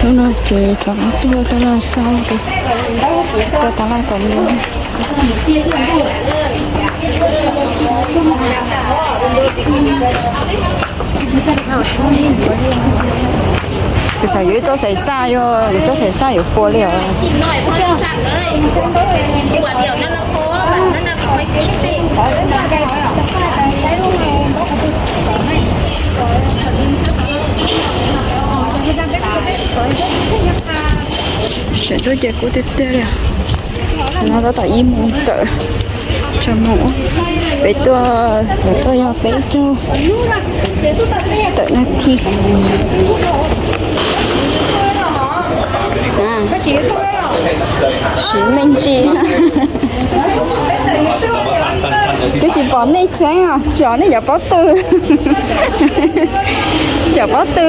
Lub no ces rov qab tuaj tab laj saib rau tab laj tom ntej. Kuv xav yuav ib txoj xaim xaj, yog kuv txoj xaim xaj yuav puas li os. Sawv tuaj ces kub tiag tiag li. No tab tom ib moos kawm tso mus. Peb tuaj, peb tuaj yog peb caug tawm nas this. Siv me ntsis. Twb tsis pom nej tseeb os, cov nej cov pob tw. Cov pob tw.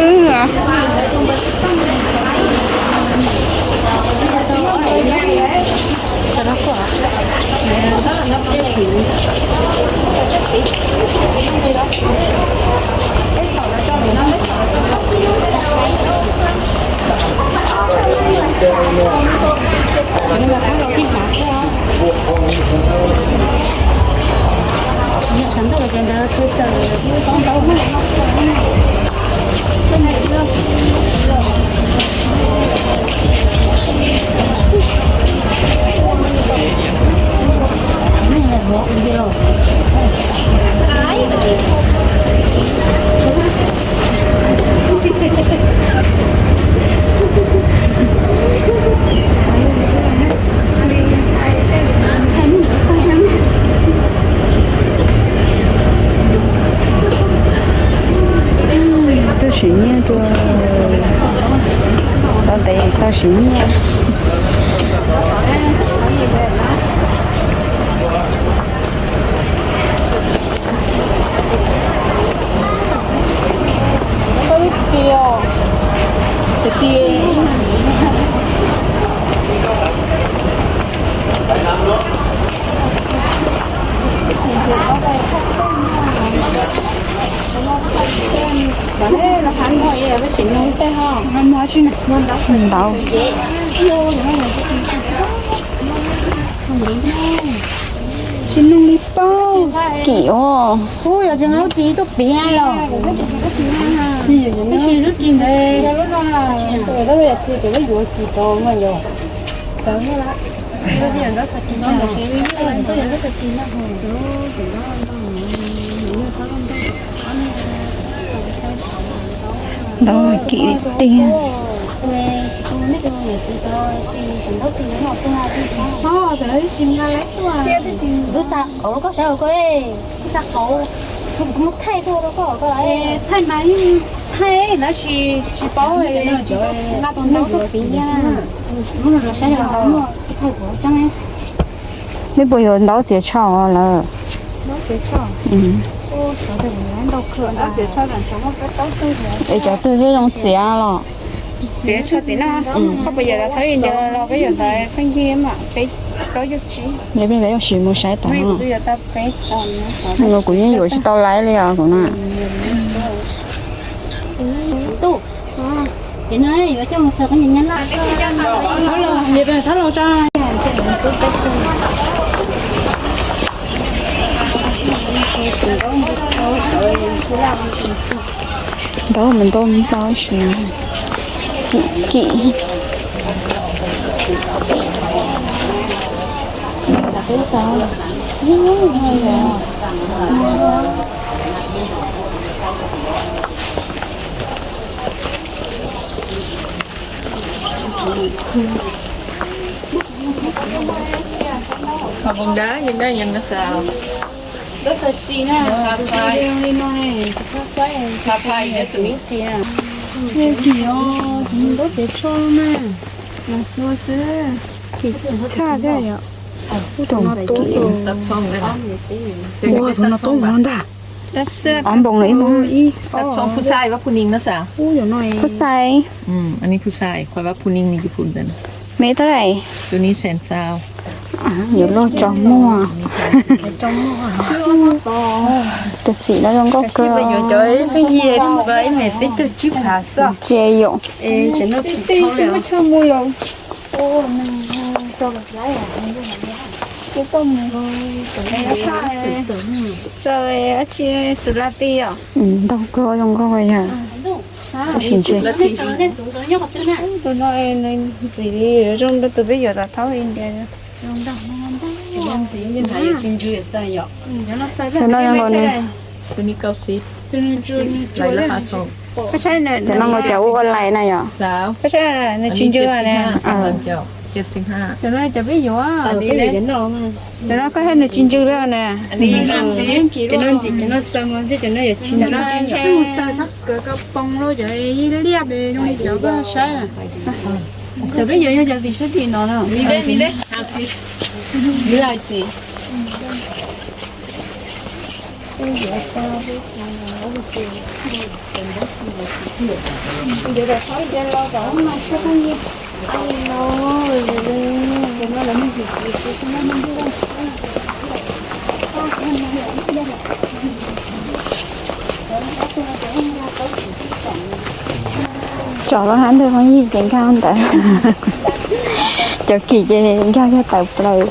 Tau siv nyiaj rau, tau ntev tau siv nyiaj. Ntau. Tsis nug li paub. Kim os. Ub, yog tsis nug tsis tuaj piav los. Tab sis lub ris ntawd. Ntau kim tiag. Tus xav qauv koj saib, tus xav qauv, mus thaij tuaj rau koj, koj thaij mas yeej thaij tab sis tsis paub, tsis paub nqa tus ntau tuaj piav. Saib muaj thaij kuv tseeb. Nej puas yuav ntaub txiav tsho lawm? Es cov twg thiaj zoo txiav los? Txiav tsho txiav no, koj puas yuav thawb ib ncag los peb yuav ntawd pheej yig mas peb plaub caug tsib. Peb yuav sim mus saib tau no. Kuv yeej yuav tsis tau laiv li os kuv na. Ntau mas ntau ntau si. Kim kim. Ntaub txiav tsho na, mas tua xwb. Kim tshaj thiab yom. Tus no tub, ua tus no tub no ntag. Ob npoos lawm ib moos ib. Phus xais, phus xais. Me tab lais. Yuav luag tso muag. Tus xim no zoo nkauj kawg. Tsis yoom. Ntaug kawg, zoo nkauj yog. Tab sis ntshe tus no ntxim li zoo rau tus peb yuav rau thaum India. Tus no zoo nkauj ne. Cov no nkaus cov ua online na yom. Koj saib nws tsis ntsws ne. Cov no cov peb yuav, cov no koj saib nws tsis ntsws li ne. Cov no ntxim, cov no xaws mas ntshe cov no yuav tsis ntsws. Cov peb yuav yog cov tim sab tim no na. Tso los hab ntawd phooj ywg, ces nkag ntawd. Cov kim ces nkag kiag tawm plaws.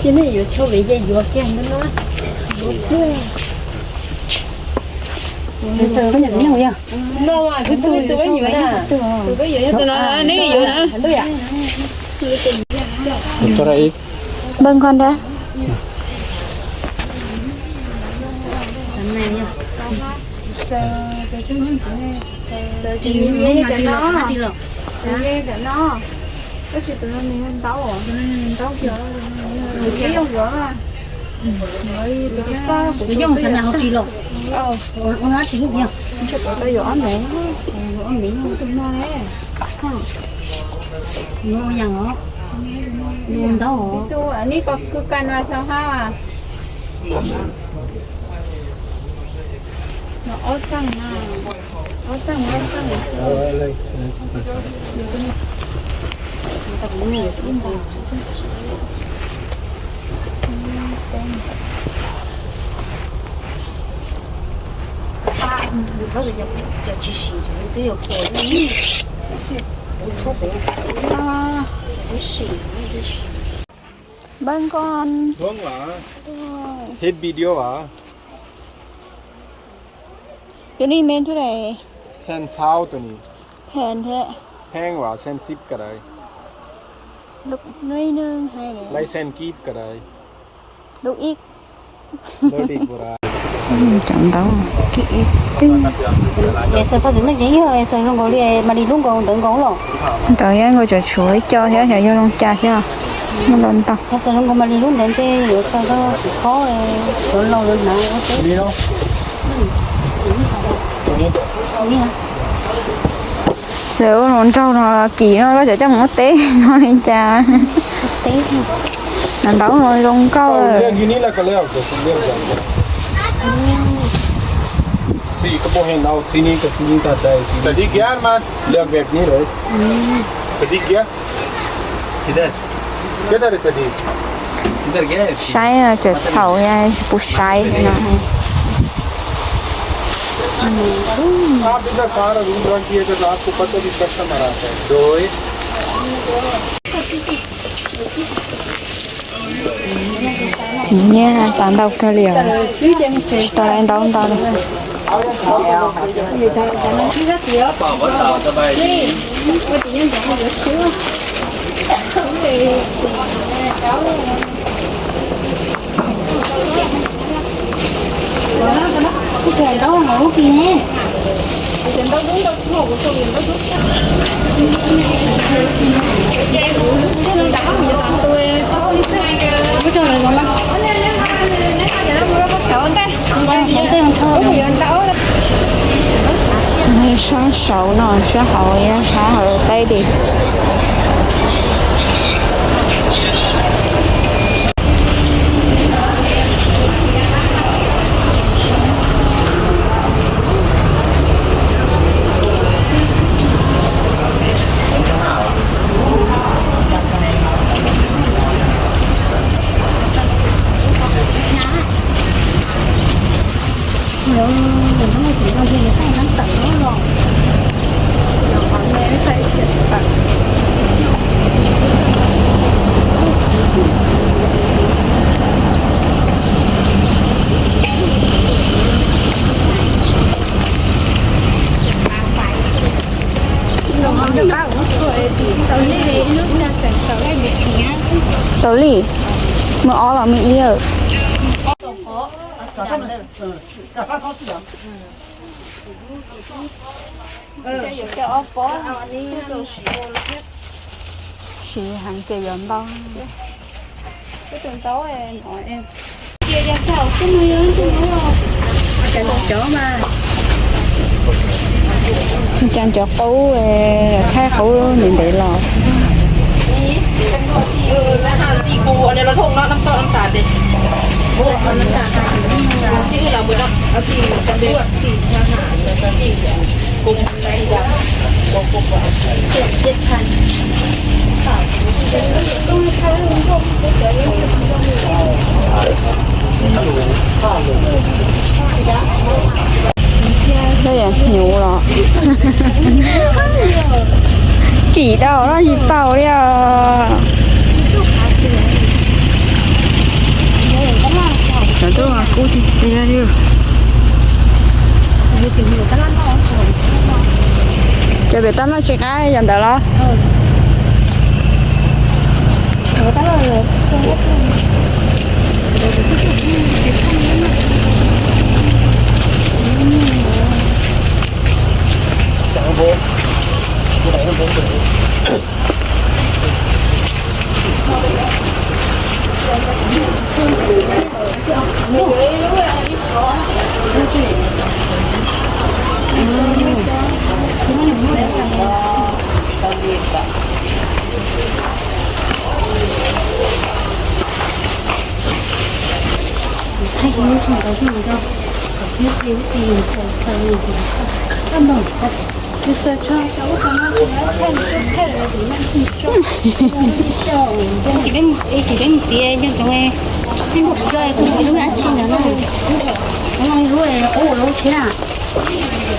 Ces nej yuav tshaj vim ces yuav kiag no na. Tus no, tus no, neb yuav na. Npawg Nkoj Nrab. Tab sis tus no nws ntau, tus no nws ntau, tus no nws ib yooj yuav. Tus yooj xav nws hauv tsis los. Ua dab tsi ib yam. Ntshe puas tau yuav ob nuv, yuav ob nuv tus no ne. Nws ua yam os, nws ntau os. Neb koj kwv ka no xyov hab. Ob xeem na, ob xeem, ob xeem. Npawg Nkoj. Tus no me tus ne, pheej thiab, pheej vas xeem xib ka dai, lub ib, cov ntaub kib ib twg. Es xav xav xav ne ces yog es xav zoo nkaus li Mas Lis lub nkaus ntawd nkaus los. Ntawd yog nkaus cov tshuav ib co thiab xyov yog zoo cas thiab. Muaj ntau ntau. Xav zoo nkaus Mas Lis lub ntawd ntshe yuav xav tau txiv qhob, cov laus lawv hnav ua teb. Xav ua hluas nraug no kim no koj cov coj mus ua teb no li cas. Ntawd no zoo nkauj. Saib tseem txhaum, tsis pub saib no. Nyiaj tas ntau kawg li os. Tsis tau laiv ntau ntau li. Saum no sab hauv, sab hauv teb li. Tau li, muaj ob los muaj ib. Siv heev ces yuav ntau. Cas cov qub, thaij qub ntev ntev los xwb. Nyuv los kim dau no tsis tau li os. Cov tuaj kub tiag tiag li. Cov pem tab loj tsis qab yog ntawd los?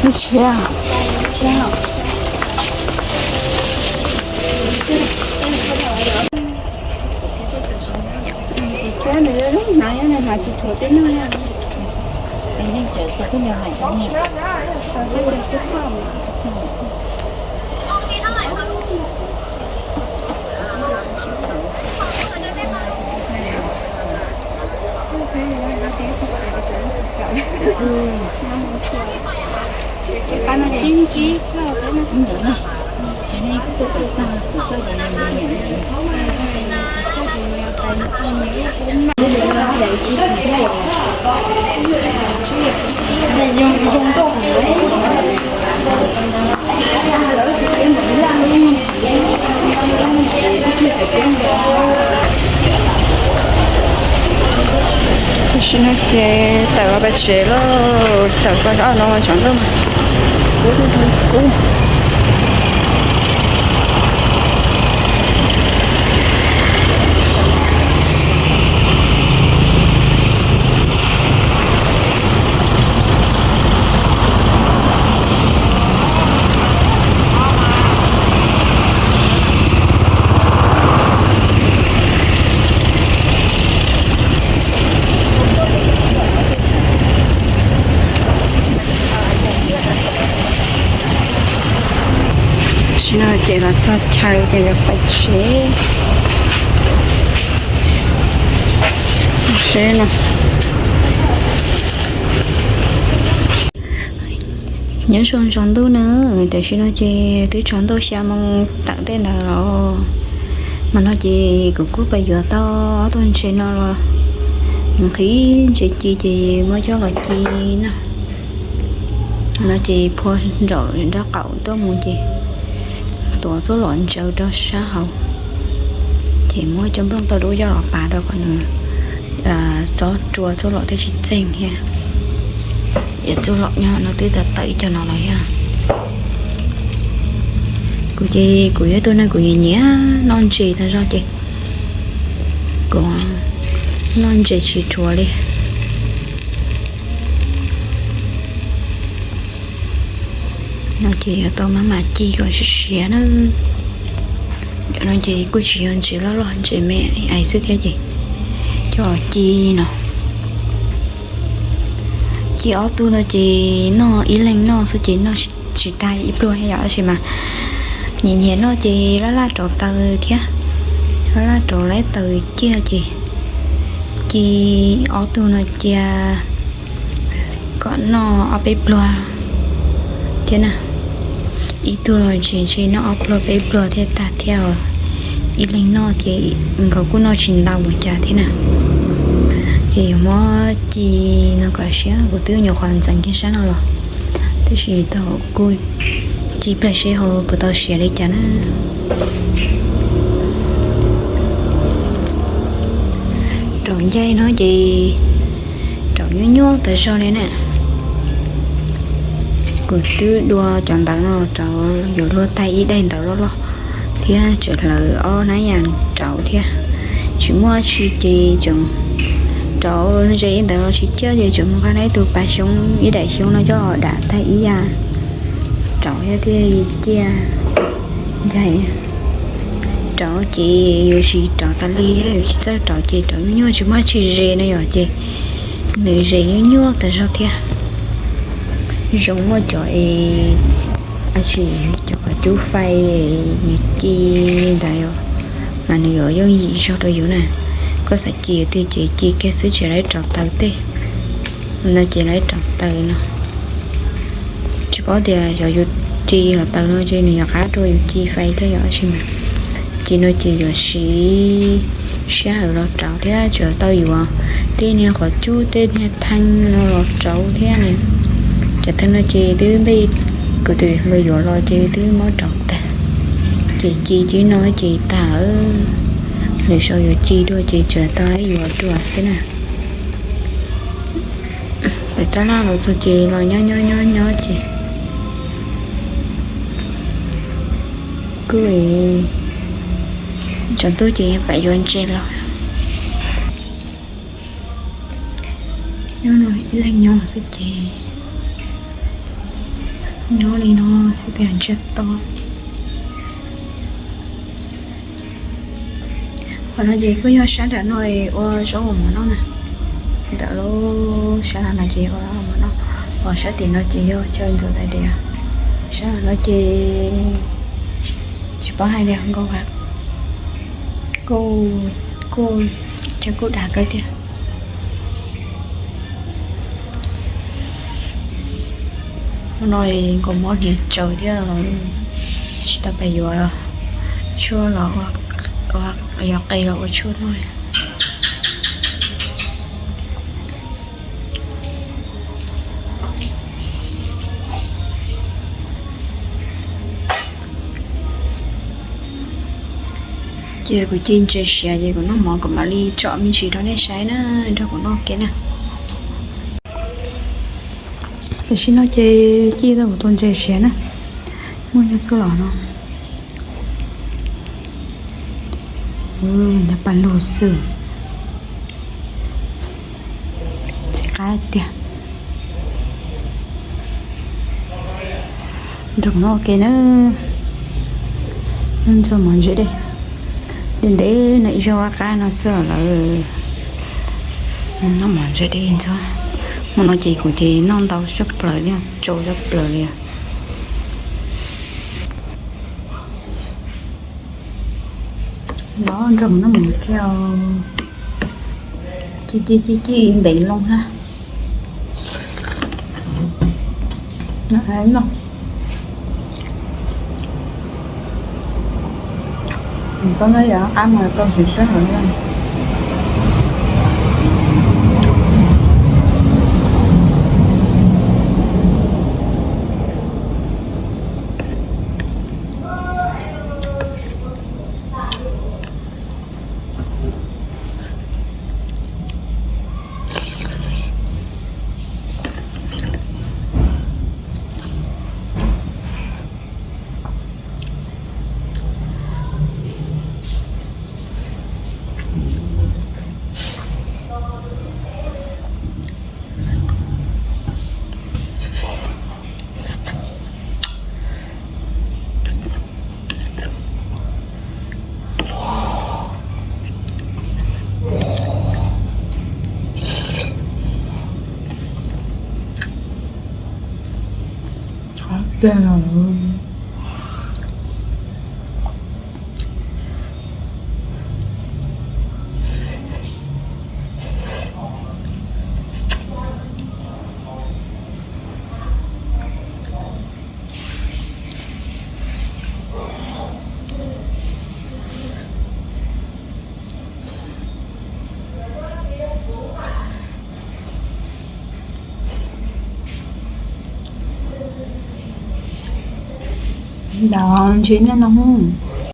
Lub tshiab. Tam sim no ces tawm los pem tsev lauj, tawm koj zov no tshav ntuj mas kub, kub. Tam sim no ces los txog chaw ces yuav pem tsev. Seb no. Nyob zoo tsaus ntuj na, tam sim no ces twb tsaus ntuj xya moo tawm tej ntawd los. Mas no ces kuv kuj pais yuav tau ob tug ntses no los, nqhis ntses ci ces muab coj los ci na. No ces phua nraum nraub qaum tuaj mus ces tuav txuj lom ntsaws rau sab hauv, ces muab cov nplooj tau dub coj los pas rau kom nws txhob rua txuj lom thiab tsis txeeg thiab. Yog txuj lom nyob no twb tawm ib co no los thiab. Kuv ces kuv yog tus neeg kuv nyiam nyiam noj ntses tag zog ces kuv noj ntses tsis dhuav li. No ces yuav tau maj mam ci kom siav siav na. Cov no ces kuj tsis yog ntses loj loj, ntses me ais xwb thiab ces coj ci no. Ces ob tug no ces noj ib leeg noj xwb ces noj tsis tag ib pluag thiab yom, tab sis mas nyiam nyiam noj ces laj laj rauv taws thiab, laj laj rauv lawv taws ciaj ces ci ob tug no cia kom noj ob peb pluag thiab na. Ib tug los ntshe ntshe noj ob pluag peb pluag thiaj tag thiab os. Ib leeg noj ces nkawd kuj noj tsis ntau mus cas thiab na. Ces yuav muab ci no kom siav, kuv twb nyuam qhuav ntxeev kiag sab no los, tab sis tau kuj ci plag seb ho puas tau siav li cas na. Rauv ncaig no ces rauv nyuaj nyuaj tas zog li na. Kuv twb dua cov ntawv no rauv yuav luag tag ib daim ntawv loj loj thiab tseem hlawv ob hnab yas rauv thiab. Tsis muaj tsi ces tseem rauv ze ib ntawv los tsis ciaj ces tseem mus nqa ib tug pas xyoob ib daim xyoob no coj dam tag ib yam rauv thiab thiaj li ciaj ncaig. Rauv ces yuav tsis rauv tas li thiab yuav tsis txawj rauv ces rauv nyuaj nyuaj tsis muaj tsi ze no yom ces nws ze nyuaj nyuaj tas zog thiab. Zoo muaj cov es, a tsis, cov qhov cub fais nws ci li ntawd yom, mas nws yuav yooj yim zog rau yus na. Koj xav ci twg ces ci kiag xwb tsis lawv rauv taws tej no ces lawv rauv taws no. Tsis paub tias xyov yus ci los taws no ces nws yuav qab dua yus ci fais thiab yom, tab sis mas ci no ces yuav siv sij hawm los rauv thiab tseem tau yuav tej niag qhov cub tej niag thee no los rauv thiab na. Cov thee no ces twb npej kuv tus hluas yuav los ces twb muab rauv tag, ces ci tib no ces tag lawm. Lwm zaus yuav ci dua ces tseem tau yuav dua xwb na. Pem tab laj los txog ces los nyob nyob nyob nyob ces kuj tsaus ntuj ces pem yuav ntses los. Nyob no ib leeg nyob xwb ces nyob li no xwb tias ntsiag to. Qhov no ces kuj yog sab nram no ua zaub ua mov noj na. Ntawm lub sab nram no ces ua mov noj, ho sab tim no ces yog chaw ntxuav tais diav. Sab nram no ces tsis paub hais li, nkaus kuj, kuj, chaw kuj dav kawg thiab. Hnub no nkaus mob hniav tsaws thiab los tsis tau pais yuav tshuaj los ua, yog qe los ua tshuaj noj. Ces kuv ci ntses siav ces kuv noj mov kuv mam li tsom me ntsis rau nej saib na, nrog kuv noj ua ke na. Tam sim no ces ci tau kuv tus ntses siav na, muaj nyob txuj lom no. Nyob paj lug xwb, txiv qab tiag. Nrog kuv noj ua ke na, ntxuag mov ntses dej. Ntev ntev no ib zaug qab qab no xwb lawm. Noj mov ntses dej ntxuag. Hmo no ces kuv ces noj ntau tshaj plaws li, tsau tshaj plaws li. Los nrog noj mov kiag, ci ci ci ci ntev loo na. Tau no yog qab mas tau siv sij hawm na. Ntawd ntshe nej no hu.